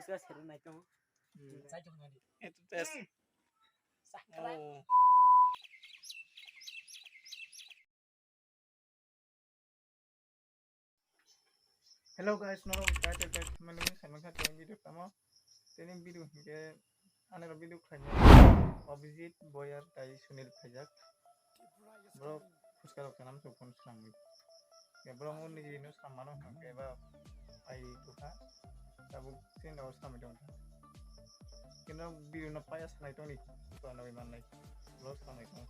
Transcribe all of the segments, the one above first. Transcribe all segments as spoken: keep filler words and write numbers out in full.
Just here, I don't. Hmm. Eto test. Sakra. Oh. Hello guys, norok title tag mani wngkha tini video tamo. Tini video hinkhe ani rok video khlainai Abhijit Boyar tai Sunil khaijak. Borok phuska rok kanam se phone swnamwi. Ya borok nini jino sammano hinkhe ba ai dukha. Tabuk tini rok samwi tongkha. Kino video no paya sanai tongni. Borok samwi tong.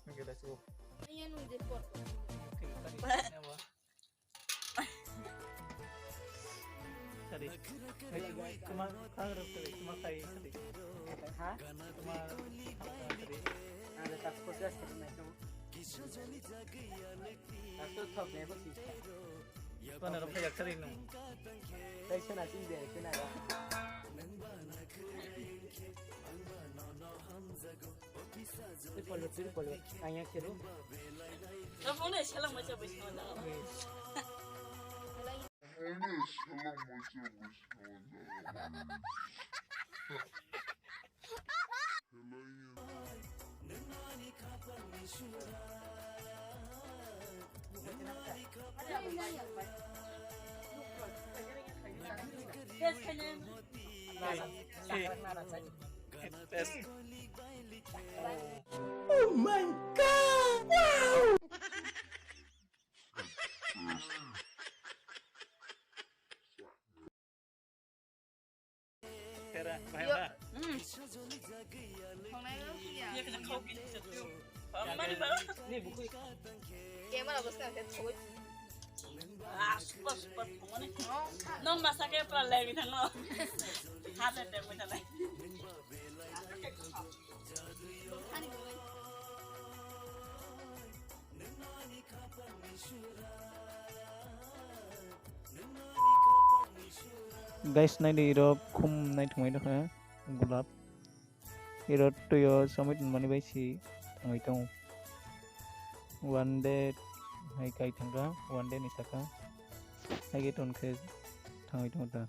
Hinkhe let's go. Sorry. Hey, kuma kang rok sorry, kuma kai sorry. Ha? Kuma sorry. Ada tak proses karena itu. Tak tu thok ni aku sih. Kau nak rok sorry no. Saya sana sini deh, kena dah. Triple, triple, kanya kiro. Kamu ni salam macam apa sih? Oh my God! Wow! Kera, bahai ba? Hmm. Thongnai no kiya. Iya, kena kau kiya, kiya tu. Mani ba? Ni buku. Camera bos kan, kan, thoi. Ah, super, super, thongmani. Nong masa ke pura lagi thango. Hate te mo thanai. Ani buku. Guys, naidi iro khum naithumai dokha gulap. Iro tuyo somit mani bai si thangwi tongo. One day hai kai thangkha, one day ni saka. Hai ke ton khe thangwi tongo ta.